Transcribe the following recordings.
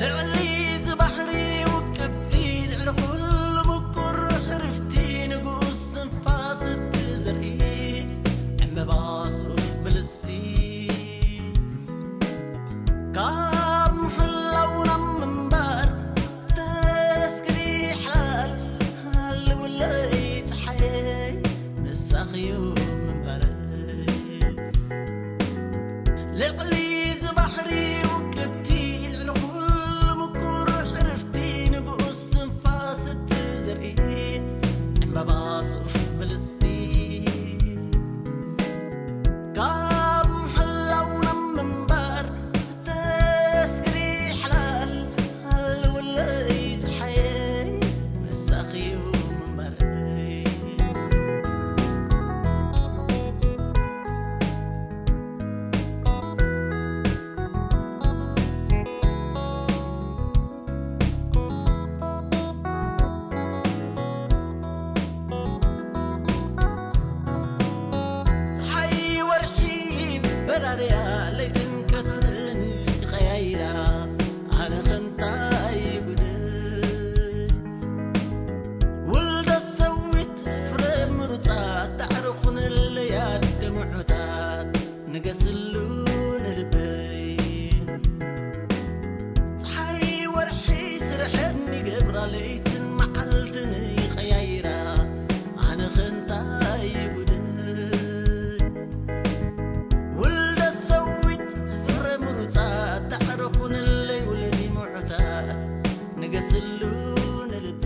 ልዕሊ እዚ ባሕሪ ውቅብቲ፣ ልዕሊ ኩሉ ምቁር ሕርፍቲ፣ ንጉስ ትንፋስ እትዘርኢ፣ ዕምበባ ሱፍ ብልጽቲ፣ ካብ ምሕላው ናብ ምንባር ተስግሪ ሓላል፣ ሃልውለይ ጸሓየይ፣ ንሳኺዩ ምንባረይ። ልዕሊ እዚ ባሕሪ ውቅብቲ፣ ልዕሊ ኩሉ ምቁር ሕርፍቲ፣ ንጉስ ትንፋስ እትዘርኢ፣ ዕምበባ ሱፍ ብልጽቲ፣ ካብ ምሕላው ናብ ምንባር ተስግሪ ሓላል፣ ሃልውለይ ጸሓየይ፣ ምሳኺዩ ምንባረይ። ጸሓይ ወርሒ በራርያ ለይትን ቀትርን ይቐያይራ፣ ኣነ ኸንታይ ጉድ። ውልደት ሰዊት ፍረ ምሩጻት ዳዕሮ ኹንለያ ድምዑታት ንገስሉ ንልበይ። ጸሓይ ወርሒ ስርሐን ይገብራ ለይትን መዓልትን ይቐያይራ፣ ኣነ ኸንታይ ጉድ። ውልደት ሰዊት ፍረ ምሩጻት ዳዕሮ ኹንለይ ውለዲ ምዑታት ንገስሉ ንልበይ።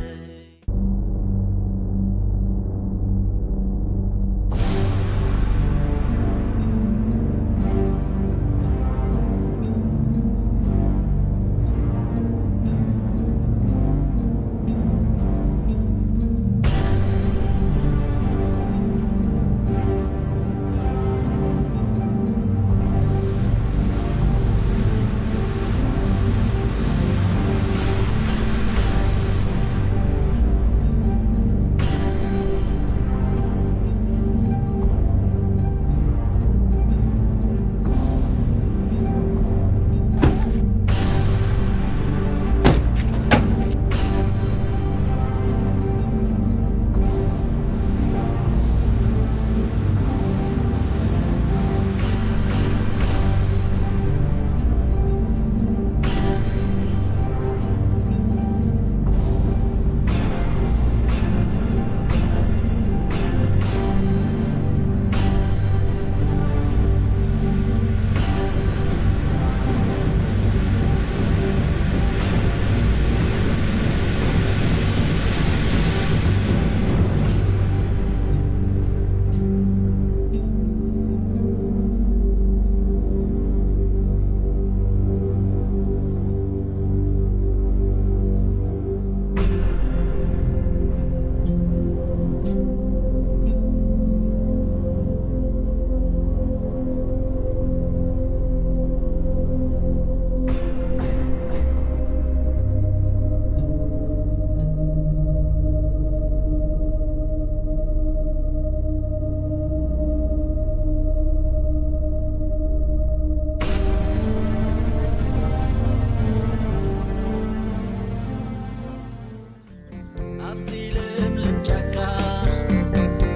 ኣብዚ ለምለም ጫካ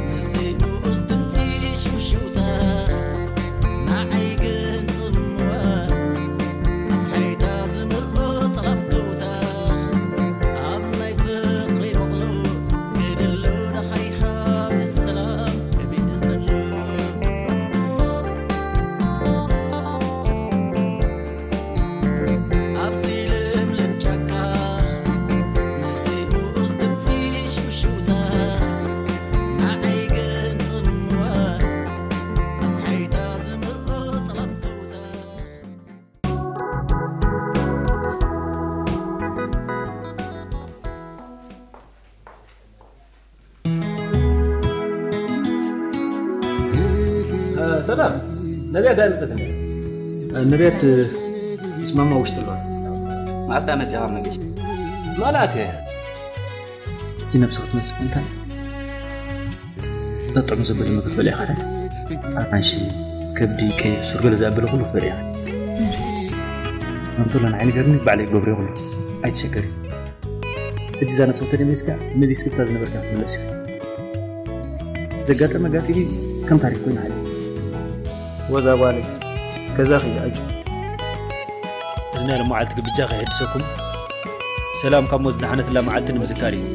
ምስዚ ንኡስ ድምጺ ሽውሽውታ፣ ንዓይ ግን ጽምዋ ኣስሓይታ ዝመልኦ ጸላምተውታ፣ ኣብ ናይ ፍቕሪ በቕሎ ክድሎ ደሓይኻ ብሰላም ከቢድ ዘሎ። ኣብዚ ለምለም ጫካ ምስዚ ንኡስ ድምጺ ሽውሽውታ፣ ንዓይ ግን ጽምዋ ኣስሓይታ ዝመልኦ ጸላምተውታ። ሰላም፣ ነቢያት ዳኣ መጸት እንዴ? ነቢያት፣ ስማማ ውሽጢ ኣሎ። መዓስ ዳኣ መጺኻ መገሽ? ማለት እየ። እዚ ነብሲ ክትመጽእ እንታይ? ተጥዕሙ ዘበለ ምግቢ ትበልዕ ኢኻ። ኣራንሺ፣ ከብዲ፣ ቀይሕ ሱር ገለ ዘበለ ኩሉ ትበልዕ ኢኻ። ጸገም ተሎ ንዓይ ንገርኒ፣ ባዕለይ ክገብሮ ይኽእሉ። ኣይትሸገሪ። ሕጂ እዛ ነብሲ ተደሚስካ፣ መሊስካ እታ ዝነበርካ ክትምለስ ኢኻ። ዘጋጠመ ኣጋጢሙ ከም ታሪክ ኮይኑ ሓሊፉ። ወዛ ጓለይ፣ ገዛኺ ኣጆ። እዚ ናይ ሎማዓልቲ ግብጃ ከይሕድሰኩም፣ ሰላም ካብ ሞት ዝደሓነትላ መዓልቲ ንምዝካር እዩ።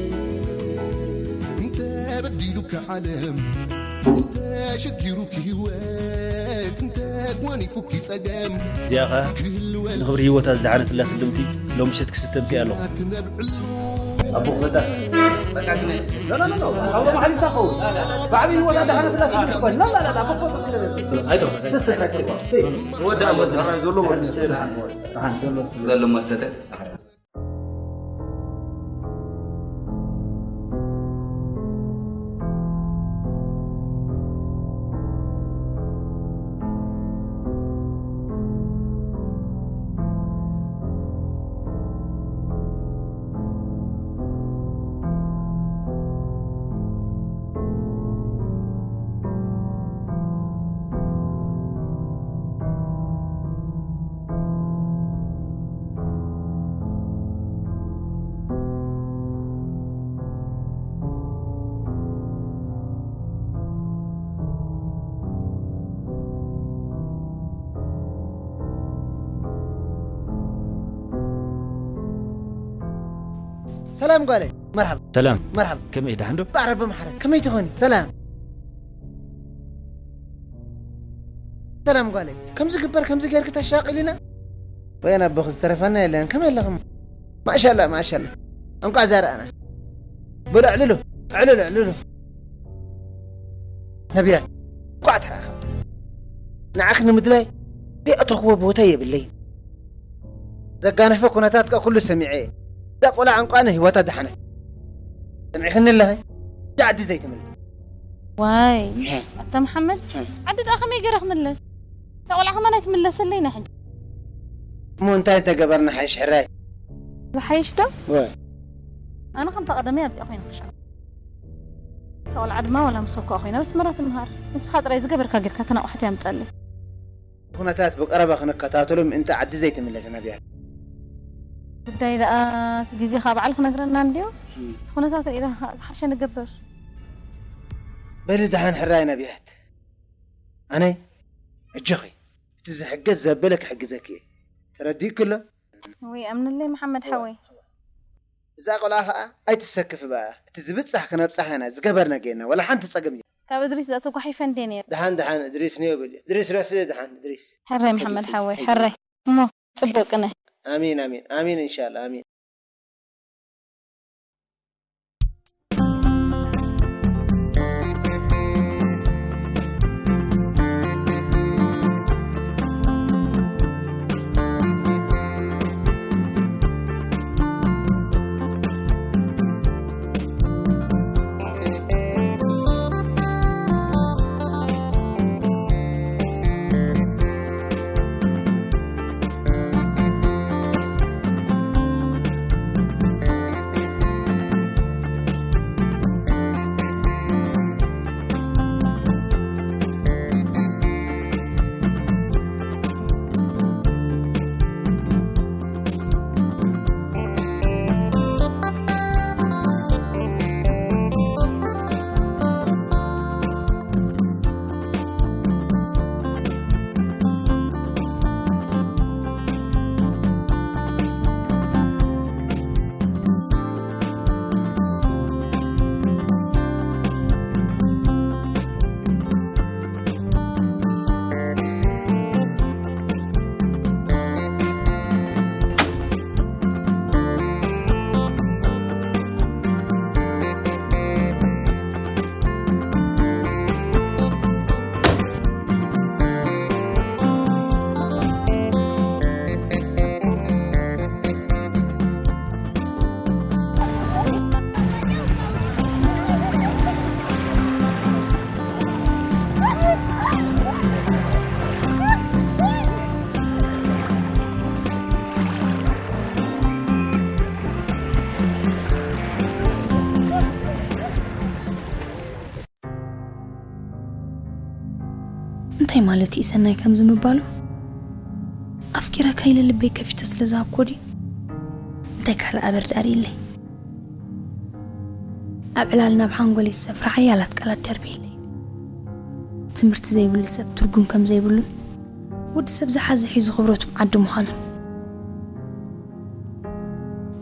እንተ በዲሉካ ዓለም፣ እንተ ሸጊሩኪ ህይወት፣ እንተ ጓኒፉኪ ጸገም፣ እዚኣ ኸኣ ክህልወ ንኽብሪ ህይወታ ዝደሓነትላ ስልምቲ ሎሚ ምሸት ክስተ ኣምጺኣ ኣለኹ። ኣትነብዕሉ። ኣቦ ክፈታ። በቃ ግን ኖ፣ ኖ፣ ኖ፣ ኖ። ካብ ሎሚ ሓሊፍካ ክኸውን። ብዓብዪ ህይወታ ዝደሓነትላ ስልምቲ እኮ። ኖ፣ ኖ፣ ኖ፣ ኖ፣ ኣቦ ክፈታ። ኣይዶ። ስስ፣ ስስ፣ ስስ። ወዳ፣ ወዳ። ዘሎ፣ ዘሎ። ዘሎ መሰተ። ሰላም ጓለይ፣ መርሓባ። ሰላም። መርሓባ። ከመይ ደሓን ዶ? ባዕረ ብማሕረ፣ ከመይ ትኾኒ? ሰላም። ሰላም ጓለይ፣ ከምዚ ግበር፣ ከምዚ ጌርክ ተሻቒልና። ወየን ኣቦኺ ዝተረፈና የለን፣ ከመይ ኣለኽሞ? ማሻላ፣ ማሻላ። እንቋዕ ዛረኣና። በሉ ኣዕልሉ፣ ኣዕልሉ፣ ኣዕልሉ። ነብያት፣ እንቋዕ ተራኸብ። ንዓኺ ንምድላይ ዘይኣተኽዎ ቦታ የብለይ። ዘጋነፈ ኩነታት ከኣ ኩሉ ሰሚዐ እየ። እዛ ቆልዓ እንቋዕ ንህይወታ ደሓነት። ሰሚዕኽኒ ኣለኺ? እዛ ዓዲ ዘይትምለስ። ዋይ፣ እ። ኣታ መሓመድ፣ እ። ዓዲ ደኣ ከመይ ገይረ ክምለስ? እታ ቆልዓ ከማን ኣይትምለሰለይና ሕጂ። እሞ እንታይ እንተገበርና ሓይሽ ሕራይ? ዝሓይሽ ዶ? ወ። ኣነ ከምታ ቀደመይ ኣብዚኣ ኮይነ ክሻ። እታ ቆልዓ ድማ ዋላ ምስ ወኮኣ ኮይና በስመራ ትምሃር። ንስኻ ጥራይ ዝገበርካ ጌርካ ተናቑሕቲ ኣምጸለይ። ኩነታት ብቀረባ ክንከታተሎ ምእንቲ ዓዲ ዘይትምለስ ነብያት። ጉዳይ ደኣ እቲ ግዜ ኸኣ በዓል ክነግረና እንድዩ። እም። ኩነታት ርኢና ኸኣ ዝሓሸ ንገብር። በሊ ደሓን ሕራይ ነብያት። ኣነ እጆኺ፣ እቲ ዝሕገዝ ዘበለ ክሕግዘኪ እየ። ተረዲእኪ ኣሎ? ወይ ኣምንለይ መሓመድ ሓወይ። እዛ ቆልዓ ኸኣ ኣይትሰክፊ በኣ። እቲ ዝብጻሕ ክነብጻሕ ኢና፣ ዝገበርና ጌርና፣ ወላ ሓንቲ ጸገም የለን። ካብ እድሪስ ዘእቲ ጓሒፈ እንዴ ነይሩ? ደሓን፣ ደሓን፣ እድሪስ ነዮ በልዮ። እድሪስ ረስዕ፣ ደሓን፣ እድሪስ። ሕራይ መሓመድ ሓወይ፣ ሕራይ። እሞ ጽቡቅ ቅነ። ኣሚን፣ ኣሚን፣ ኣሚን፣ ኢንሻላህ፣ ኣሚን። እንታይ ማለት እዩ ሰናይ ከምዚ ምባሉ? ኣፍቂረካ ኢለ ልበይ ከፊተ ስለ ዝሃብኮ ድዩ? እንታይ ካልእ ኣበር ዳር ኢለይ? ኣብ ዕላል ናብ ሓንጎለይ ዝሰፍራ ሓያላት ቃላት ደርቢለይ። ትምህርቲ ዘይብሉ ሰብ ትርጉም ከም ዘይብሉን ወዲ ሰብ ዝሓዘ ሒዙ ክብረቱ ዓዲ ምዃኑን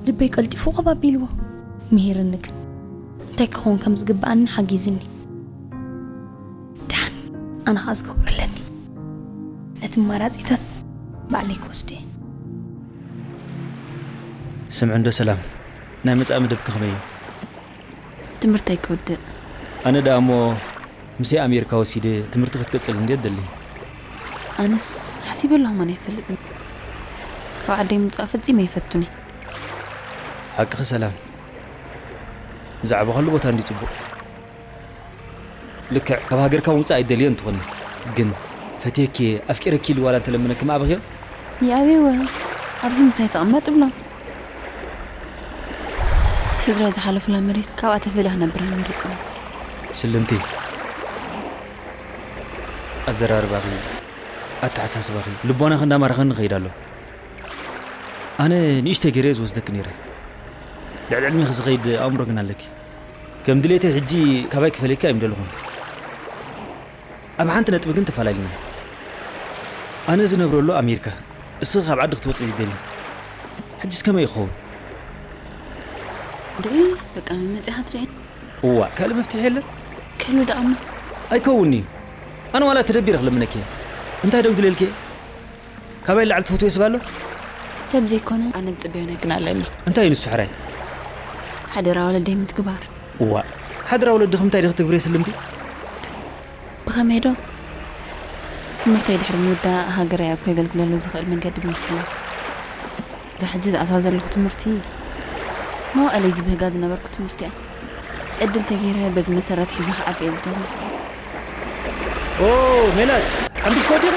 ልበይ ቀልጢፉ ቆብ ኣቢልዎ። ምሂርኒ ግን እንታይ ክኸውን ከም ዝግብኣኒ ሓጊዝኒ። ደሓን ኣነ ኸኣ ዝገብሮ ኣለኒ። ነቲ ኣማራጺታት ባዕለይ ክወስዶ እየ። ስምዒ እንዶ ሰላም፣ ናይ መጻኢ መደብኪ ከመይ እዩ? ትምህርተይ ክውድእ። ኣነ ደኣ እሞ ምስይ ኣሜሪካ ወሲደ ትምህርቲ ክትቅጽል እንድየ ደሊ። ኣነስ ሓሲበ ኣለኹ ማን ኣይፈልጥን። ካብ ዓደይ ምውጻእ ፈጺመ ኣይፈቱን እየ። ሓቅኺ ሰላም፣ ዛዕባ ኩሉ ቦታ እንዲ ጽቡቕ። ልክዕ ካብ ሃገርካ ምውጻእ ኣይደልዮ እንትኾኒ ግን ፈትየኪ ኣፍቂረኪ ኢሉ ዋላ እንተለመነኪ ምኣበኽዮ? ይኣብይወ ኣብዚ ምሳይ ተቐመጥ ብሎም። ስድራ ዝሓለፉላ መሬት ካብኣ ተፈልየ ክነብር መሪጽና። ስልምቲ ኣዘራርባኺ ኣተሓሳስባኺ ልቦናኺ እንዳማረኸኒ ይኸይድ ኣሎ። ኣነ ንእሽተይ ገይረ ዝወስደኪ ነይረ። ልዕሊ ዕድሜኺ ዝኸይድ ኣእምሮ ግን ኣለኪ። ከም ድሌተይ ሕጂ ካባይ ክፈልየኪ ኣይምደለኹን። ኣብ ሓንቲ ነጥቢ ግን ተፈላለና። ኣነ ዝነብረሉ ኣሜሪካ፣ እስኺ ካብ ዓዲ ክትወፅእ ይደሊ። ሕጂስ ከመይ ይኸውን? ድዒ በቃ መፂኻ ትርኢ። እዋ ካልእ መፍትሒ የለን። ከሉ ደኣ እሞ ኣይከውን እዩ። ኣነ ዋላ ተደቢረ ክልምነኪ እየ። እንታይ ዶ ግድለልኪ እየ? ካባይ ላዕሊ ትፈትዎ ሰብ ኣሎ? ሰብ ዘይኮነ ኣነ ዝፅበዮ ነገር ኣለኒ። እንታይ እዩ ንሱ ሕራይ? ሓደራ ወለደይ ምትግባር። እዋ ሓደራ ወለድኺ ምንታይ ዲኺ ትግብሪ ስልምቲ? ብኸመይ ዶ? ትምህርተይ ድሕሪ ምውዳእ ሃገረይ ኣብ ከገልግለሉ ዝኽእል መንገዲ ብምስላጥ። እዛ ሕጂ ዝኣትዋ ዘለኹ ትምህርቲ መዋእለይ ዝብህጋ ዝነበርኩ ትምህርቲ እያ። ዕድል ተገይረ በዚ መሰረት ሒዘ ክዓቢ እየ ዝደሊ። ኦ ሜላት ሓምቢስካ ወዲኻ?